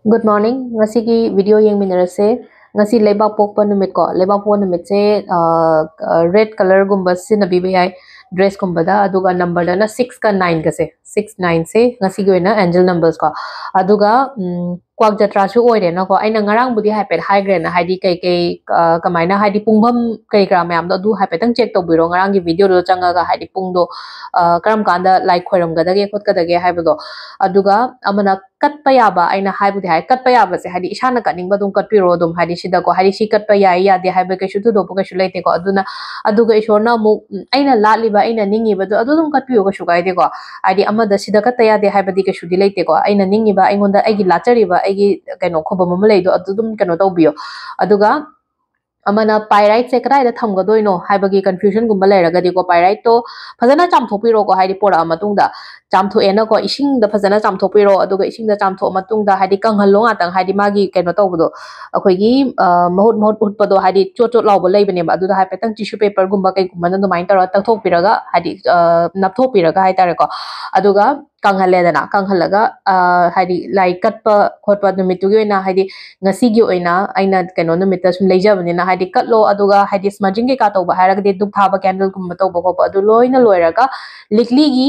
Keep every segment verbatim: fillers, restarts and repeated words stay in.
Good morning. ꯉꯁꯤꯒꯤ video ꯌꯦꯡꯃꯤꯟꯅꯔꯁꯦ꯫ ꯉꯁꯤ ꯂꯩꯕꯥꯛ ꯄꯣꯛꯄ ꯅꯨꯃꯤꯠ ꯀꯣ, ꯂꯩꯕꯥꯛ ꯄꯣꯛꯄ ꯅꯨꯃꯤꯠꯁꯦ, ꯑ, ꯑ, red colour ꯒꯨꯝꯕ ꯁꯤꯖꯤꯟꯅꯕꯤꯕ ꯌꯥꯏ dress ꯀꯨꯝꯕꯗ, ꯑꯗꯨꯒ number ꯗꯅ six ꯀ nine ꯒꯁꯦ, six nine ꯁꯦ ꯉꯁꯤꯒꯤ ꯑꯣꯏꯅ angel numbers ꯀꯣ꯫ ꯑꯗꯨꯒ, ꯎꯝ, ꯀ꯭ꯋꯥꯛ ꯖꯇ꯭ꯔꯥꯁꯨ ꯑꯣꯏꯔꯦꯅꯀꯣ, ꯑꯩꯅ ꯉꯔꯥꯡꯕꯨꯗꯤ ꯍꯥꯏꯐꯦꯠ ꯍꯥꯏꯈ꯭ꯔꯦꯅ, ꯍꯥꯏꯗꯤ ꯀꯩꯀꯩ, ꯑ, ꯀꯃꯥꯏꯅ, ꯍꯥꯏꯗꯤ ꯄꯨꯡꯐꯝ ꯀꯩ ꯀꯔꯥ ꯃꯌꯥꯝꯗꯣ ꯑꯗꯨ ꯍꯥꯏꯐꯦꯠꯇꯪ check ꯇꯧꯕꯤꯔꯣ, ꯉꯔꯥꯡꯒꯤ video ꯗꯣ ꯆꯪꯉꯒ, ꯍꯥꯏꯗꯤ ꯄꯨꯡꯗꯣ, ꯑ, ꯀꯔꯝ ꯀꯥꯟꯗ ꯂꯥꯏ ꯈꯣꯏꯔꯝꯒꯗꯒꯦ ꯈꯣꯠꯀꯗꯒꯦ ꯍꯥꯏꯕꯗꯣ꯫ ꯑꯗꯨꯒ ꯑꯃꯅ ꯀꯠꯄ ꯌꯥꯕ, ꯑꯩꯅ ꯍꯥꯏꯕꯨꯗꯤ ꯍꯥꯏ, ꯀꯠꯄ ꯌꯥꯕꯁꯦ ꯍꯥꯏꯗꯤ ꯏꯁꯥꯅ ꯀꯠꯅꯤꯡꯕ ꯑꯗꯨꯝ ꯀꯠꯄꯤꯔꯣ ꯑꯗꯨꯝ, ꯍꯥꯏꯗꯤ ꯁꯤꯗꯀꯣ, ꯍꯥꯏꯗꯤ ꯁꯤ ꯀꯠꯄ ꯌꯥꯏ ꯌꯥꯗꯦ ꯍꯥꯏꯕ ꯀꯩꯁꯨ ꯊꯣꯏꯗꯣꯛꯄ ꯀꯩꯁꯨ ꯂꯩꯇꯦꯀꯣ꯫ ꯑꯗꯨꯅ, ꯑꯗꯨꯒ ꯏꯁꯣꯔꯅ ꯑꯃꯨꯛ, ꯎꯝ, ꯑꯩꯅ ꯂꯥꯠꯂꯤꯕ, ꯑꯩꯅ ꯅꯤꯡꯉꯤꯕꯗꯣ ꯑꯗꯨ ꯑꯗꯨꯝ ꯀꯠꯄꯤꯌꯣ, ꯀꯩꯁꯨ ꯀꯥꯏꯗꯦꯀꯣ꯫ ꯍꯥꯏꯗꯤ ꯑꯃꯗ ꯁꯤꯗ ꯀꯠꯇ ꯌꯥꯗꯦ ꯍꯥꯏꯕꯗꯤ ꯀꯩꯁꯨꯗꯤ ꯂꯩꯇꯦꯀꯣ꯫ ꯑꯩꯅ ꯅꯤꯡꯉꯤꯕ, ꯑꯩꯉꯣꯟꯗ ꯑꯩꯒꯤ ꯂꯥꯠꯆꯔꯤꯕ ꯑꯩꯒꯤ ꯀꯩꯅꯣ ꯈꯨꯕꯝ ꯑꯃ ꯂꯩꯗꯣ ꯑꯗꯨ ꯑꯗꯨꯝ ꯀꯩꯅꯣ ꯇꯧꯕꯤꯌꯣ꯫ ꯑꯗꯨꯒ ꯑꯃꯅ pyrite ꯁꯦ ꯀꯗꯥꯏꯗ ꯊꯝꯒꯗꯣꯏꯅꯣ ꯍꯥꯏꯕꯒꯤ confusion ꯒꯨꯝꯕ ꯂꯩꯔꯒꯗꯤꯀꯣ, pyrite ꯇꯣ ꯐꯖꯅ ꯆꯥꯝꯊꯣꯛꯄꯤꯔꯣꯀꯣ, ꯍꯥꯏꯗꯤ ꯄꯣꯔꯛꯑ ꯃꯇꯨꯡꯗ꯫ ꯆꯥꯝꯊꯣꯛꯑꯦꯅꯀꯣ, ꯏꯁꯤꯡꯗ ꯐꯖꯅ ꯆꯥꯝꯊꯣꯛꯄꯤꯔꯣ, ꯑꯗꯨꯒ ꯏꯁꯤꯡꯗ ꯆꯥꯝꯊꯣꯛꯑ ꯃꯇꯨꯡꯗ, ꯍꯥꯏꯗꯤ ꯀꯪꯍꯜꯂꯣ ꯉꯥꯛꯇꯪ, ꯍꯥꯏꯗꯤ ꯃꯥꯒꯤ ꯀꯩꯅꯣ ꯇꯧꯕꯗꯣ, ꯑꯩꯈꯣꯏꯒꯤ, ꯑ, ꯃꯍꯨꯠ ꯃꯍꯨꯠ ꯍꯨꯠꯄꯗꯣ, ꯍꯥꯏꯗꯤ ꯆꯣꯠ ꯆꯣꯠ ꯂꯥꯎꯕ ꯂꯩꯕꯅꯦꯕ, ꯑꯗꯨꯗ ꯍꯥꯏꯐꯦꯠꯇꯪ tissue paper ꯒꯨꯝꯕ ꯀꯩꯒꯨꯝꯕꯅ ꯑꯗꯨꯃꯥꯏꯅ ꯇꯧꯔꯒ ꯇꯛꯊꯣꯛꯄꯤꯔꯒ, ꯍꯥꯏꯗꯤ, ꯑ, ꯅꯞꯊꯣꯛꯄꯤꯔꯒ ꯍꯥꯏꯇꯥꯔꯦꯀꯣ꯫ ꯑꯗꯨꯒ ꯀꯪꯍꯜꯂꯦꯗꯅ, ꯀꯪꯍꯜꯂꯒ, ꯑ, ꯍꯥꯏꯗꯤ ꯂꯥꯏ ꯀꯠꯄ ꯈꯣꯠꯄ ꯅꯨꯃꯤꯠꯇꯨꯒꯤ ꯑꯣꯏꯅ, ꯍꯥꯏꯗꯤ ꯉꯁꯤꯒꯤ ꯑꯣꯏꯅ ꯑꯩꯅ ꯀꯩꯅꯣ ꯅꯨꯃꯤꯠꯇ ꯁꯨꯝ ꯂꯩꯖꯕꯅꯤꯅ, ꯍꯥꯏꯗꯤ ꯀꯠꯂꯣ, ꯑꯗꯨꯒ ꯍꯥꯏꯗꯤ smudging ꯀꯩꯀꯥ ꯇꯧꯕ ꯍꯥꯏꯔꯒꯗꯤ ꯙꯨꯞ ꯊꯥꯕ, candle ꯒꯨꯝꯕ ꯇꯧꯕ ꯈꯣꯠꯄ, ꯑꯗꯨ ꯂꯣꯏꯅ ꯂꯣꯏꯔꯒ ꯂꯤꯛꯂꯤꯒꯤ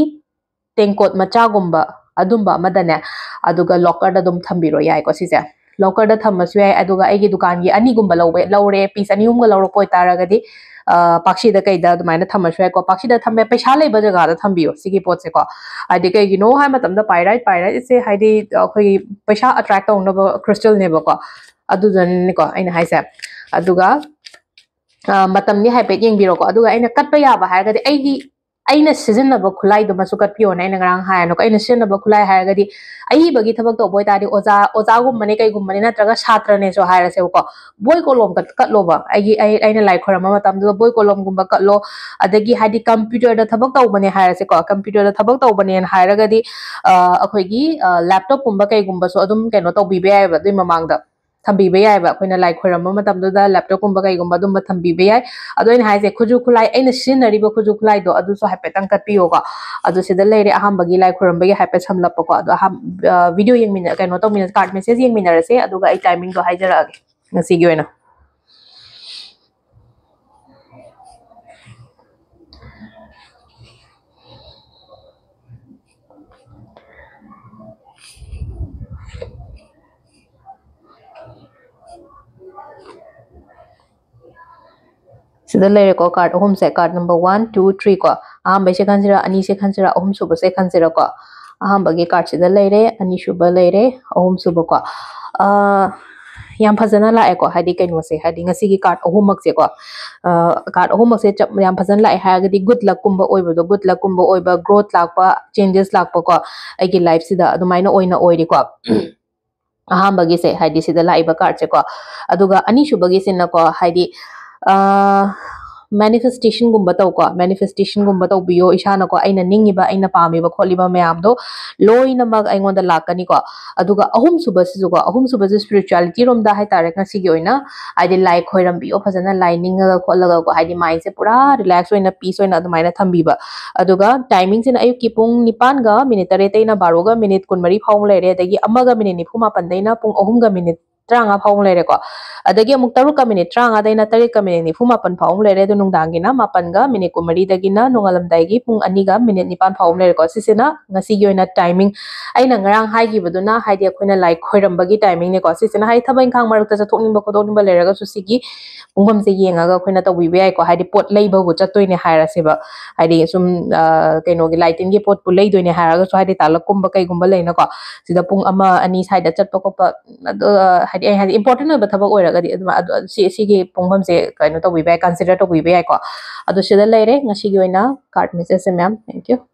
ꯇꯦꯡꯀꯣꯠ ꯃꯆꯥꯒꯨꯝꯕ ꯑꯗꯨꯝꯕ ꯑꯃꯗꯅꯦ, ꯑꯗꯨꯒ locker ꯗ ꯑꯗꯨꯝ ꯊꯝꯕꯤꯔꯣ ꯌꯥꯏꯀꯣ ꯁꯤꯁꯦ꯫ Locker ꯗ ꯊꯝꯃꯁꯨ ꯌꯥꯏ, ꯑꯗꯨꯒ ꯑꯩꯒꯤ ꯗꯨꯀꯥꯟꯒꯤ ꯑꯅꯤꯒꯨꯝꯕ ꯂꯧꯕ, ꯂꯧꯔꯦ, piece ꯑꯅꯤ ꯑꯍꯨꯝꯒ ꯂꯧꯔꯛꯄ ꯑꯣꯏꯇꯥꯔꯒꯗꯤ, ꯑ, ꯄꯥꯛꯁꯤꯗ ꯀꯩꯗ ꯑꯗꯨꯃꯥꯏꯅ ꯊꯝꯃꯁꯨ ꯌꯥꯏꯀꯣ꯫ ꯄꯥꯛꯁꯤꯗ ꯊꯝꯃꯦ, ꯄꯩꯁꯥ ꯂꯩꯕ ꯖꯒꯥꯗ ꯊꯝꯕꯤꯌꯣ ꯁꯤꯒꯤ ꯄꯣꯠꯁꯦꯀꯣ꯫ ꯍꯥꯏꯗꯤ ꯀꯩꯒꯤꯅꯣ ꯍꯥꯏꯕ ꯃꯇꯝꯗ pyrite, pyrite ꯁꯦ ꯍꯥꯏꯗꯤ ꯑꯩꯈꯣꯏꯒꯤ ꯄꯩꯁꯥ attract ꯇꯧꯅꯕ crystal ꯅꯦꯕꯀꯣ, ꯑꯗꯨꯗꯨꯅꯅꯦꯀꯣ ꯑꯩꯅ ꯍꯥꯏꯁꯦ꯫ ꯑꯗꯨꯒ, ꯑ, ꯃꯇꯝꯗꯤ ꯍꯥꯏꯐꯦꯠ ꯌꯦꯡꯕꯤꯔꯣꯀꯣ꯫ ꯑꯗꯨꯒ ꯑꯩꯅ ꯀꯠꯄ ꯌꯥꯕ ꯍꯥꯏꯔꯒꯗꯤ ꯑꯩꯒꯤ, ꯑꯩꯅ ꯁꯤꯖꯤꯟꯅꯕ ꯈꯨꯠꯂꯥꯏꯗꯨꯃꯁꯨ ꯀꯠꯄꯤꯌꯣꯅ ꯑꯩꯅ ꯉꯔꯥꯡ ꯍꯥꯏꯔꯅꯨꯀꯣ꯫ ꯑꯩꯅ ꯁꯤꯖꯤꯟꯅꯕ ꯈꯨꯠꯂꯥꯏ ꯍꯥꯏꯔꯒꯗꯤ ꯑꯏꯕꯒꯤ ꯊꯕꯛ ꯇꯧꯕ ꯑꯣꯏꯇꯥꯔꯗꯤ ꯑꯣꯖꯥ, ꯑꯣꯖꯥꯒꯨꯝꯕꯅꯦ ꯀꯩꯒꯨꯝꯕꯅꯦ ꯅꯠꯇ꯭ꯔꯒ ꯁꯥꯇ꯭ꯔꯅꯦꯁꯨ ꯍꯥꯏꯔꯁꯦꯕꯀꯣ, ꯕꯣꯏ ꯀꯣꯂꯣꯝ ꯀꯠ-, ꯀꯠꯂꯣꯕ꯫ ꯑꯩꯒꯤ, ꯑꯩ, ꯑꯩꯅ ꯂꯥꯏ ꯈꯣꯏꯔꯝꯕ ꯃꯇꯝꯗꯨꯗ ꯕꯣꯏ ꯀꯣꯂꯣꯝꯒꯨꯝꯕ ꯀꯠꯂꯣ꯫ ꯑꯗꯒꯤ ꯍꯥꯏꯗꯤ computer ꯗ ꯊꯕꯛ ꯇꯧꯕꯅꯦ ꯍꯥꯏꯔꯁꯦꯀꯣ, computer ꯗ ꯊꯕꯛ ꯇꯧꯕꯅꯦꯅ ꯍꯥꯏꯔꯒꯗꯤ, ꯑ, ꯑꯩꯈꯣꯏꯒꯤ, ꯑ, laptop ꯀꯨꯝꯕ ꯀꯩꯒꯨꯝꯕꯁꯨ ꯑꯗꯨꯝ ꯀꯩꯅꯣ ꯇꯧꯕꯤꯕ ꯌꯥꯏꯑꯕ ꯑꯗꯨꯏ ꯃꯃꯥꯡꯗ꯫ ꯊꯝꯕꯤꯕ ꯌꯥꯏꯕ꯫ ꯑꯩꯈꯣꯏꯅ ꯂꯥꯏ ꯈꯣꯏꯔꯝꯕ ꯃꯇꯝꯗꯨꯗ laptop ꯀꯨꯝꯕ ꯀꯩꯒꯨꯝꯕ ꯑꯗꯨꯝꯕ ꯊꯝꯕꯤꯕ ꯌꯥꯏ꯫ ꯑꯗꯣ ꯑꯩꯅ ꯍꯥꯏꯁꯦ, ꯈꯨꯠꯁꯨ ꯈꯨꯠꯂꯥꯏ, ꯑꯩꯅ ꯁꯤꯖꯤꯟꯅꯔꯤꯕ ꯈꯨꯠꯁꯨ ꯈꯨꯠꯂꯥꯏꯗꯣ ꯑꯗꯨꯁꯨ ꯍꯥꯏꯐꯦꯠꯇꯪ ꯀꯠꯄꯤꯌꯣꯀꯣ꯫ ꯑꯗꯨ ꯁꯤꯗ ꯂꯩꯔꯦ ꯑꯍꯥꯟꯕꯒꯤ ꯂꯥꯏ ꯈꯣꯏꯔꯝꯕꯒꯤ ꯍꯥꯏꯐꯦꯠ ꯁꯝꯂꯞꯄꯀꯣ꯫ ꯑꯗꯣ ꯑꯍꯥꯟ-, ꯑ, video ꯌꯦꯡꯃꯤꯟꯅ-, ꯀꯩꯅꯣ ꯇꯧꯃꯤꯟꯅ-, card message ꯌꯦꯡꯃꯤꯟꯅꯔꯁꯦ, ꯑꯗꯨꯒ ꯑꯩ timing ꯗꯣ ꯍꯥꯏꯖꯔꯛꯑꯒꯦ ꯉꯁꯤꯒꯤ ꯑꯣꯏꯅ꯫ ꯁꯤꯗ ꯂꯩꯔꯦꯀꯣ, card ꯑꯍꯨꯝꯁꯦ, card number one, two, three ꯀꯣ꯫ ꯑꯍꯥꯟꯕꯩꯁꯦ ꯈꯟꯁꯤꯔꯥ, ꯑꯅꯤꯁꯦ ꯈꯟꯁꯤꯔꯥ, ꯑꯍꯨꯝꯁꯨꯕꯁꯦ ꯈꯟꯁꯤꯔꯥꯀꯣ꯫ ꯑꯍꯥꯟꯕꯒꯤ card ꯁꯤꯗ ꯂꯩꯔꯦ, ꯑꯅꯤꯁꯨꯕ ꯂꯩꯔꯦ, ꯑꯍꯨꯝꯁꯨꯕꯀꯣ꯫ ꯑꯥ, ꯌꯥꯝ ꯐꯖꯅ ꯂꯥꯛꯑꯦꯀꯣ, ꯍꯥꯏꯗꯤ ꯀꯩꯅꯣꯁꯦ, ꯍꯥꯏꯗꯤ ꯉꯁꯤꯒꯤ card ꯑꯍꯨꯝꯃꯛꯁꯦꯀꯣ꯫ ꯑꯥ, card ꯑꯍꯨꯝꯃꯛꯁꯦ ꯆꯞ, ꯌꯥꯝ ꯐꯖꯅ ꯂꯥꯛꯑꯦ ꯍꯥꯏꯔꯒꯗꯤ good luck ꯀꯨꯝꯕ ꯑꯣꯏꯕꯗꯣ, good luck ꯀꯨꯝꯕ ꯑꯣꯏꯕ, growth ꯂꯥꯛꯄ, changes ꯂꯥꯛꯄꯀꯣ, ꯑꯩꯒꯤ life ꯁꯤꯗ ꯑꯗꯨꯃꯥꯏꯅ ꯑꯣꯏꯅ ꯑꯣꯏꯔꯤꯀꯣ꯫ ꯑꯍꯥꯟꯕꯒꯤꯁꯦ, ꯍꯥꯏꯗꯤ ꯁꯤꯗ ꯂꯥꯛꯏꯕ card ꯁꯦꯀꯣ꯫ ꯑꯗꯨꯒ ꯑꯅꯤꯁꯨꯕꯒꯤꯁꯤꯅꯀꯣ, ꯍꯥꯏꯗꯤ, ꯑꯥ, manifestation ꯒꯨꯝꯕ ꯇꯧꯀꯣ, manifestation ꯒꯨꯝꯕ ꯇꯧꯕꯤꯌꯣ ꯏꯁꯥꯅꯀꯣ, ꯑꯩꯅ ꯅꯤꯡꯉꯤꯕ, ꯑꯩꯅ ꯄꯥꯝꯃꯤꯕ ꯈꯣꯠꯂꯤꯕ ꯃꯌꯥꯝꯗꯣ ꯂꯣꯏꯅꯃꯛ ꯑꯩꯉꯣꯟꯗ ꯂꯥꯛꯀꯅꯤꯀꯣ꯫ ꯑꯗꯨꯒ ꯑꯍꯨꯝꯁꯨꯕꯁꯤꯁꯨꯀꯣ, ꯑꯍꯨꯝꯁꯨꯕꯁꯤ spirituality ꯔꯣꯝꯗ ꯍꯥꯏꯇꯥꯔꯦ ꯉꯁꯤꯒꯤ ꯑꯣꯏꯅ, ꯍꯥꯏꯗꯤ ꯂꯥꯏ ꯈꯣꯏꯔꯝꯕꯤꯌꯣ ꯐꯖꯅ, ꯂꯥꯏ ꯅꯤꯡꯉꯒ ꯈꯣꯠꯂꯒꯀꯣ, ꯍꯥꯏꯗꯤ mind ꯁꯦ ꯄꯨꯔꯥ relax ꯑꯣꯏꯅ, peace ꯑꯣꯏꯅ ꯑꯗꯨꯃꯥꯏꯅ ꯊꯝꯕꯤꯕ꯫ ꯑꯗꯨꯒ timing ꯁꯤꯅ ꯑꯌꯨꯛꯀꯤ ꯄꯨꯡ ꯅꯤꯄꯥꯟꯒ minute ꯇꯔꯦꯠꯇꯩꯅ ꯕꯥꯔꯣꯒ minute ꯀꯨꯟꯃꯔꯤ ꯐꯥꯎ ꯂꯩꯔꯦ, ꯑꯗꯒꯤ ꯑꯃꯒ minute ꯅꯤꯐꯨ ꯃꯥꯄꯟꯗꯩꯅ ꯄꯨꯡ ꯑꯍꯨꯝꯒ minute ꯇꯔꯥꯃꯉꯥ ꯐꯥꯎ ꯑꯃ ꯂꯩꯔꯦꯀꯣ꯫ ꯑꯗꯒꯤ ꯑꯃꯨꯛ ꯇꯔꯨꯛꯀ minute ꯇꯔꯥꯃꯉꯥꯗꯩꯅ ꯇꯔꯦꯠꯀ minute ꯅꯤꯐꯨ ꯃꯥꯄꯟ ꯐꯥꯎ ꯑꯃ ꯂꯩꯔꯦ꯫ ꯑꯗꯨ ꯅꯨꯡꯗꯥꯡꯒꯤꯅ ꯃꯥꯄꯟꯒ minute ꯀꯨꯟꯃꯔꯤꯗꯒꯤꯅ ꯅꯣꯡꯉꯥꯜꯂꯝꯗꯥꯏꯒꯤ ꯄꯨꯡ ꯑꯅꯤꯒ minute ꯅꯤꯄꯥꯟ ꯐꯥꯎ ꯑꯃ ꯂꯩꯔꯦꯀꯣ꯫ ꯁꯤꯁꯤꯅ ꯉꯁꯤꯒꯤ ꯑꯣꯏꯅ timing꯫ ꯑꯩꯅ ꯉꯔꯥꯡ ꯍꯥꯏꯈꯤꯕꯗꯨꯅ ꯍꯥꯏꯗꯤ ꯑꯩꯈꯣꯏꯅ ꯂꯥꯏ ꯈꯣꯏꯔꯝꯕꯒꯤ timing ꯅꯦꯀꯣ꯫ ꯁꯤꯁꯤꯅ ꯍꯥꯏꯗꯤ ꯊꯕꯛ ꯏꯪꯈꯥꯡ ꯃꯔꯛꯇ ꯆꯠꯊꯣꯛꯅꯤꯡꯕ ꯈꯣꯠꯇꯣꯛꯅꯤꯡꯕ ꯂꯩꯔꯒꯁꯨ ꯁꯤꯒꯤ ꯄꯨꯡꯐꯝꯁꯦ ꯌꯦꯡꯉꯒ ꯑꯩꯈꯣꯏꯅ ꯇꯧꯕꯤꯕ ꯌꯥꯏꯀꯣ꯫ ꯍꯥꯏꯗꯤ ꯄꯣꯠ ꯂꯩꯕꯕꯨ ꯆꯠꯇꯣꯏꯅꯦ ꯍꯥꯏꯔꯁꯦꯕ, ꯍꯥꯏꯗꯤ ꯁꯨꯝ, ꯑ, ꯀꯩꯅꯣꯒꯤ ꯂꯥꯏ ꯇꯤꯟꯒꯤ ꯄꯣꯠꯄꯨ ꯂꯩꯗꯣꯏꯅꯦ ꯍꯥꯏꯔꯒꯁꯨ, ꯍꯥꯏꯗꯤ ꯇꯥꯂꯛꯀꯨꯝꯕ ꯀꯩꯒꯨꯝꯕ ꯂꯩꯅꯀꯣ, ꯁꯤꯗ ꯄꯨꯡ ꯑꯃ ꯑꯅꯤ ꯁ꯭ꯋꯥꯏꯗ ꯆꯠꯄ ꯈꯣꯠꯄ, ꯑꯗꯣ, ꯍꯥꯏꯗꯤ ꯑꯩ ꯍꯥꯏꯗꯤ important ꯑꯣꯏꯕ ꯊꯕꯛ ꯑꯣꯏꯔꯒꯗꯤ ꯑꯗꯨꯝ, ꯑꯗꯨ, ꯁꯤ, ꯁꯤꯒꯤ ꯄꯨꯡꯐꯝꯁꯦ ꯀꯩꯅꯣ ꯇꯧꯕꯤꯕ ꯌꯥꯏ, consider ꯇꯧꯕꯤꯕ ꯌꯥꯏꯀꯣ꯫ ꯑꯗꯣ ꯁꯤꯗ ꯂꯩꯔꯦ ꯉꯁꯤꯒꯤ ꯑꯣꯏꯅ card message say, ma'am꯫ Thank you꯫